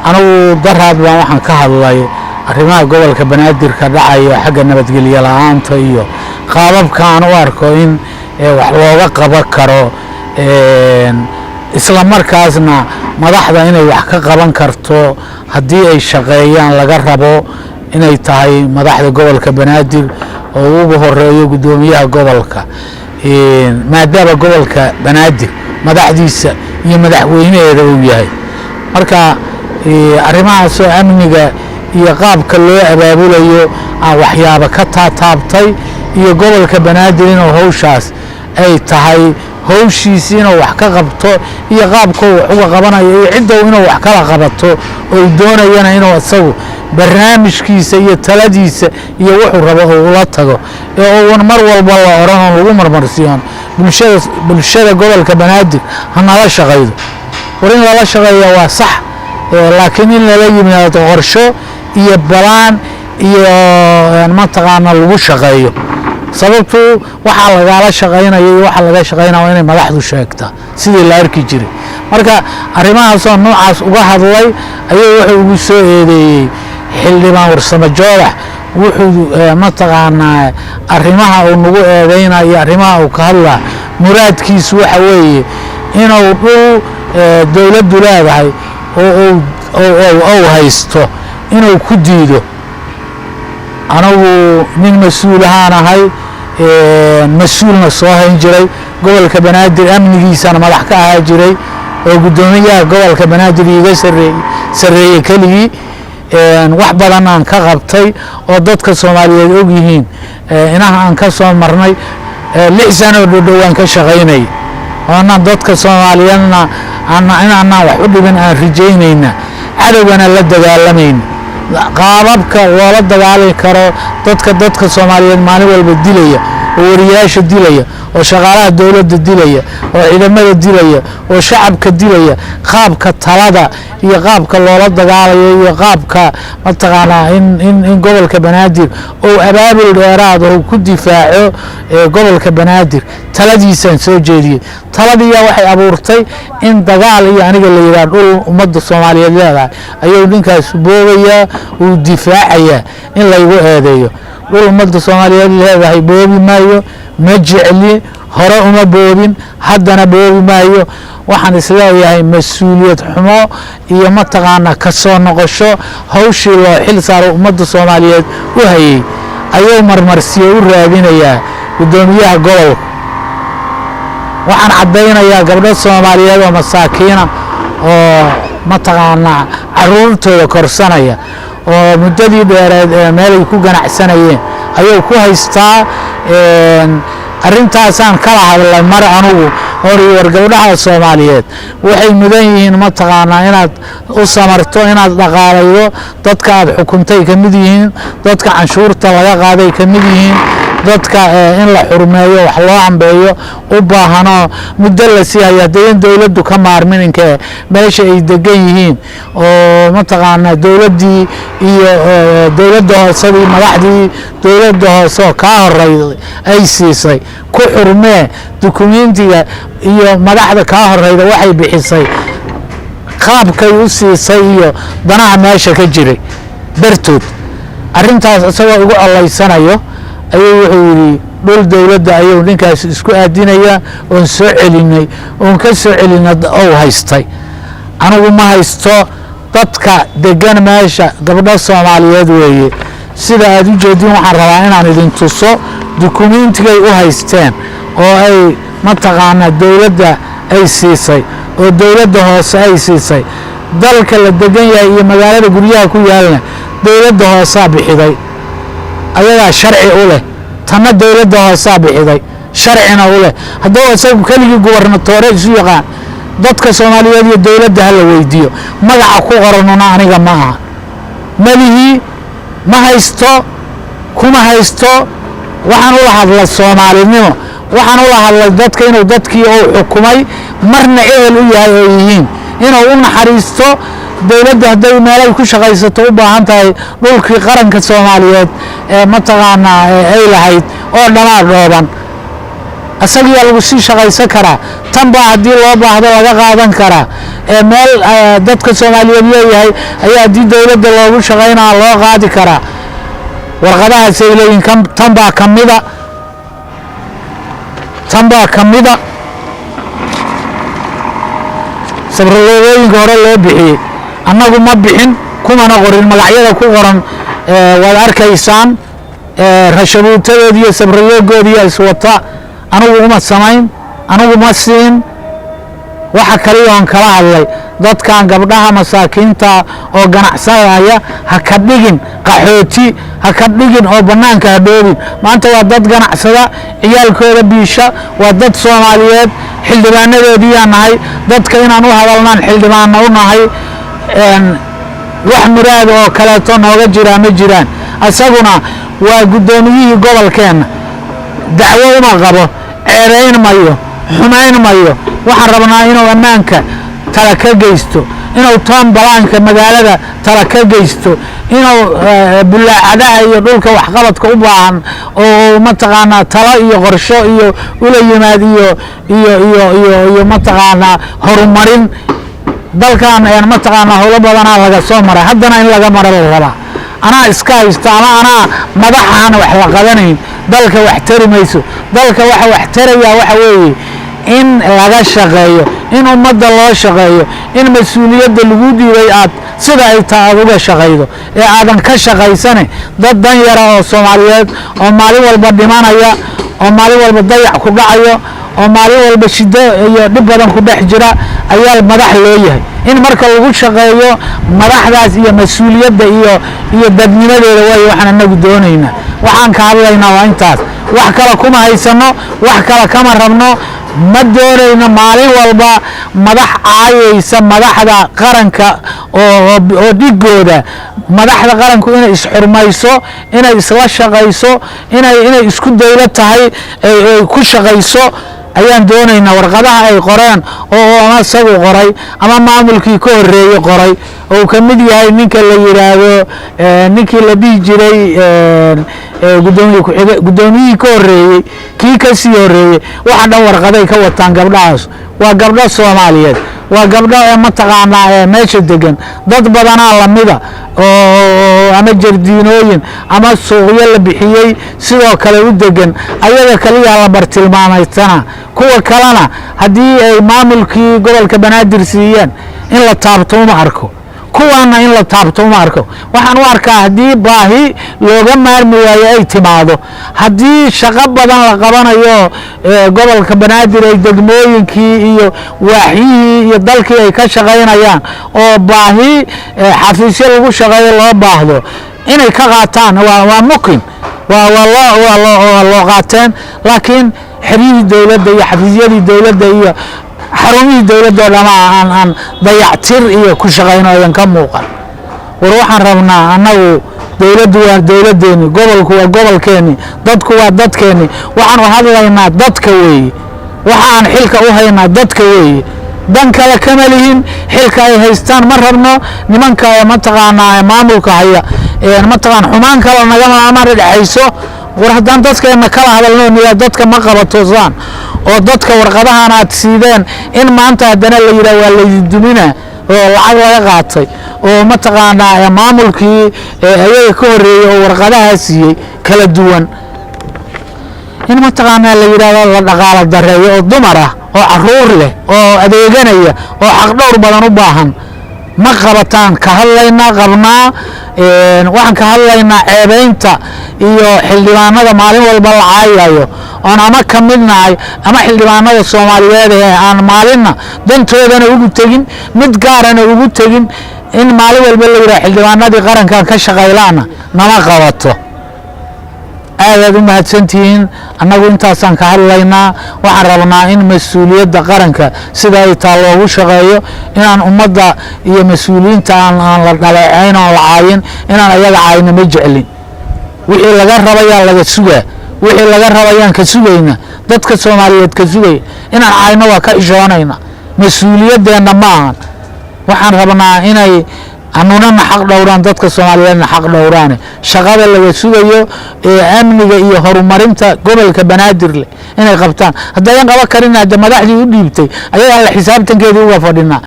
Anigu daraad baan waxaan ka hadlay arrimaha gobolka Banaadir ka dhacaya, xagga nabadgelyo la-aanta iyo qaababka aan u arko in wax looga qaban karo, isla markaasna madaxda inay wax ka qaban karto haddii ay shaqeeyaan laga rabo inay tahay madaxda gobolka Banaadir oo ugu horeeyo guddoomiyaha gobolka, maadaama gobolka Banaadir madaxdiisa iyo madaxweynaheeda uu yahay. Marka arrimahaasoo amniga iyo qaabka loo abaabulayo aan waxyaaba ka taataabtay, iyo gobolka Banaadir inuu hawshaas ay tahay hawshiisi inuu wax ka qabto, iyo qaabka uu wax uga qabanayo, iyo ciddow inuu wax kala qabato oo doonayana inuu isagu barnaamijkiisa iyo taladiisa iyo wuxuu rabo uu ula tago, ee uun mar walba la odhan oon lagu marmarsiiyon bulshada gobolka Banaadir ha nala shaqaydo. War, in lala shaqeeya waa sax, laakiin in lala yimaado qorsho iyo balaan iyo mataqaana lagu shaqeeyo. Sababtu waxaa lagala shaqaynaya iyo waxaa laga shaqaynaya waa inay madaxdu sheegtaa sidii la arki jiray. Marka arrimahaasoo noocaas uga hadlay ayuu wuxuu ugu soo eedeeyey xildhibaan Warsame Joodax. Wuxuu mataqaanaa arrimaha uu nagu eedeynaya iyo arrimaha uu ka hadlaa muraadkiisu waxa weeye inuu dhul dowladdu leedahay oo uu haysto inuu ku diido. Anigu nin mas-uul ahaan ahay, mas-uulna soo hayn jiray, gobolka Banaadir amnigiisana madax ka ahaa jiray, oo guddoomiyaha gobolka Banaadir iiga sarreeyey keligii. Wax badan aan ka qabtay oo dadka Soomaaliyeed og yihiin inaha aan ka soo marnay 6 sano dhodhow aan ka shaqaynay, oonaan dadka Soomaaliyeedna inaanaan wax u dhibin aan rijaynayna, cadowgana la dagaalamayna. Qaababka loola dagaali karo dadka Soomaaliyeed maalin walba dilaya, oo wariyaasha dilaya, oo shaqaalaha dowladda dilaya, oo ciidamada dilaya, oo shacabka dilaya, qaabka talada iyo qaabka loola dagaalayo iyo qaabka mataqaanaa in gobolka Banaadir uu abaabul dheeraad oo ku difaaco gobolka Banaadir taladiisaan soo jeediyey. Taladiiyaa waxay abuurtay in dagaal iyo aniga la yidhaha dhul ummadda Soomaaliyeed leedahay ayuu ninkaas boobayaa, uu difaacayaa, in laygu eedeeyo. Dhul ummadda Soomaaliyeed leedahay boobi maayo, ma jecli, hore uma boobin, haddana boobi maayo. Waxaan isleeyahay mas-uuliyad xumo iyo mataqaanaa ka soo noqosho hawshii loo xil saaro ummadda Soomaaliyeed u hayey ayuu marmarsiyo u raadinayaa guddoomiyaha gobolka. Waxaan caddaynayaa gabdho Soomaaliyeed oo masaakiina oo mataqaanaa caruurtooda korsanaya oo muddadii dheereed ee meelay ku ganacsanayeen ayuu ku haystaa. Arrintaasaan kala hadlay mar anugu hori. War, gabdhaha Soomaaliyeed waxay mudan yihiin mataqaanaa inaad u samarto, inaad dhaqaalaydo. Dadka aad xukuntay ka mid yihiin, dadka canshuurta laga qaaday ka mid yihiin, dadka in la xurmeeyo, wax loo ambeeyo u baahanoo muddo la sii hayo haddayan dowladdu ka maarmin inkee meesha ay degan yihiin, oo mataqaanaa dowladdii iyo dowladda hoosedii, madaxdii dowladda hoose oo kaa horeyday ay siisay ku xurmee. Dukumentiga iyo madaxda kaa horeyda waxay bixisay, qaabkay u siisay iyo danaha meesha ka jiray dartood. Arrintaas isagoo igu colaysanayo ayuu wuxuu yidhi dhul dowladda ayuu ninkaas isku aadinayaa oon soo celinay, oon ka soo celinay ou haystay. Anigu ma haysto. Dadka degan meesha gabdho Soomaaliyeed weeye. Sida aad u jeedin, waxaan rabaa inaan idin tuso dukumentigay u haysteen oo ay mataqaanaa dowladda ay siisay, oo dowladda hoose ay siisay. Dalka la degan yahay iyo magaalada guryaha ku yaalna dowladda hoosaa bixiday, ayagaa sharci u leh. Tanna dowladda hoosaa bixiday, sharcina u leh. Hadduu isagu keligii gubernatoore isu yaqaan, dadka Soomaaliyeed iyo dowladda ha la weydiiyo. Magaca ku qoranuna aniga ma aha, malihii, ma haysto, kuma haysto. Waxaan ula hadlay soomaalinimo, waxaan ula hadlay dadka inuu dadkii uu xukumay marna ehel u yahay oo yihiin inuu u naxariisto. Dowladda hadday meelay ku shaqaysato u baahan tahay, dhulkii qaranka Soomaaliyeed ee mataqaanaa ay lahayd oo dhanaa dhooban. Asagiyaa lagu sii shaqaysan karaa. Tan baa haddii loo baahdo laga qaadan karaa. Ee meel dadka Soomaaliyeed leeyahay ayaa haddii dowladda loogu shaqaynaa loo qaadi karaa. Warqadahaasay leeyihin. Tan baa ka mida, tan baa ka mida sabraloogooyinka hore loo bixiyey. Annagu ma bixin, kumana qorin. Magacyada ku qoran waad arkaysaan. Rashabuutadoodi iyo sabraloogoodiiya iswata. Anigu uma samayn, anigu ma siin. Waxa kaliya oon kala hadlay dadkan gabdhaha masaakiinta oo ganacsanaya, ha ka dhigin qaxooti, ha ka dhigin oo bannaanka ha dhoobin. Maanta waa dad ganacsada, ciyaalkooda biisha, waa dad Soomaaliyeed. Xildhibaanadoodiiyaan nahay, dadka inaan u hadalnaan xildhibaana u nahay. Wax muraad oo kaleeto nooga jiraa ma jiraan. Isaguna waa guddoomiyihii gobolkeenna. Dacwo uma qabo, ceebayn mayo, xumayn mayo. Waxaan rabnaa inuu ammaanka tala ka geysto, inuu town plan-ka magaalada tala ka geysto, inuu bulaacadaha iyo dhulka waxqabadka u baahan oo mataqaanaa talo iyo qorsho iyo ula yimaad iyo mataqaanaa horumarin dalkan. Mataqaanaa howlo badanaa laga soo maray, haddana in laga maro la rabaa. Anaa iska haysto ama anaa madaxaan wax la qabanayn, dalka wax tari mayso. Dalka waxa wax tarayaa waxa weeye in laga shaqeeyo, in ummadda loo shaqeeyo, in mas-uuliyadda lagu dhiibay aad sida ay taa aad uga shaqaydo ee aadan ka shaqaysane dad dan yara oo Soomaaliyeed oo maalin walba dhimanaya, oo maalin walba dayac ku dhacayo, oo maalin walba shiddo iyo dhib badan ku dhex jira ayaa madax loo yahay. In marka lagu shaqeeyo madaxdaas iyo mas-uuliyadda iyo dadnimadeeda waayo waxaan anagu doonaynaa. Waxaan ka hadlaynaa waa intaas. Wax kale kuma haysano, wax kale kama rabno. Ma doonayno maalin walba madax caayaysa madaxda qaranka oo dhigooda. Madaxda qaranku inay isxurmayso, inay isla shaqayso, inay isku dowlad tahay ay ku shaqayso ayaan doonaynaa. Warqadaha ay qoreen oo ama isagu qoray ama maamulkii ka horreeyey qoray oo uu ka mid yahay ninka la yidhaahdo, ninkii la dhihi jiray gudoomiye ku-xige, guddoomiyihii ka horreeyey, kii ka sii horreeyey, waxa dhan warqaday ka wataan gabdhahaas. Waa gabdho Soomaaliyeed, waa gabdho ee mataqaanaa ee meesha degan. Dad badanaa lamida oo ama jardiinooyin ama suuqyo la bixiyey sidoo kale u degan. Ayaga kaliya la bartilmaamaysana. Kuwa kalena haddii ay maamulkii gobolka Banaadir siiyeen, in la taabto uma arko. Kuwaana in la taabto uma arko. Waxaan u arkaa haddii baahi looga maarmi waayo ay timaado, haddii shaqo badan la qabanayo, gobolka Banaadir ay degmooyinkii iyo waaxyihii iyo dalkii ay ka shaqaynayaan oo baahi xafiisyo lagu shaqeeyo loo baahdo, inay ka qaataan waa mumkin, waa loo qaateen. Laakiin xeryihii dowladda iyo xafiisyadii dowladda iyo xarumihii dowladda oo dhama aan dayactir iyo ku shaqayno ayan ka muuqan. War waxaan rabnaa annagu, dowladdu waa dowladdeeni, gobolku waa gobolkeeni, dadku waa dadkeeni. Waxaan u hadlaynaa dadka weeye, waxa aan xilka u haynaa dadka weeye, dan kale kama lihin. Xilka ay haystaan ma rabno. Nimanka ee mataqaanaa ee maamulka haya ee mataqaan xumaan kale nagama amana dhexayso. War haddaan dadkeena kala hadalno niyaa dadka ma qabatosaan oo dadka warqadahan aad siideen in maanta haddana la yidhah waa laydin dumina oo lacag laga qaatay oo mataqaanaa maamulkii ayaga ka horreeyey oo warqadaha siiyey kala duwan in mataqaanaa la yidhahdo la dhaqaalo dareeyo oo dumar ah oo caruur leh oo adeeganaya oo xaqdhowr badan u baahan ma qabataan. Ka hadlaynaa qabnaa. Waxaan ka hadlaynaa ceebeynta iyo xildhibaanada maalin walba la caayayo oon ama ka mid nahay ama xildhibaanada Soomaaliyeed ee aan maalinna dantoodana ugu tegin, mid gaarana ugu tegin. In maalin walba la yidhaha xildhibaanadii qarankan ka shaqaylaana nama qabato. Aadaad u mahadsantihiin. Annagu intaasaan ka hadlaynaa. Waxaan rabnaa in mas-uuliyadda qaranka sida ay taa loogu shaqeeyo, inaan ummadda iyo mas-uuliyiinta aan la dhaleecayn oon la caayin. Inaan ayaga caayno ma jeclin. Wixii laga rabayaa laga sugaa, wixii laga rabayaan ka sugayna, dadka Soomaaliyeed ka sugaya. Inaan caayno waa ka xishoonayna, mas-uuliyaddeenna ma ahan. Waxaan rabnaa inay Anunana xaq dhowraan, dadka Soomaaliyeedna xaq dhowraane. Shaqada laga sugayo ee amniga iyo horumarinta gobolka Banaadir leh inay qabtaan, haddayan qaban karin, hadde madaxdii u dhiibtay ayagaan la xisaabtankeedii uga fadhinaa.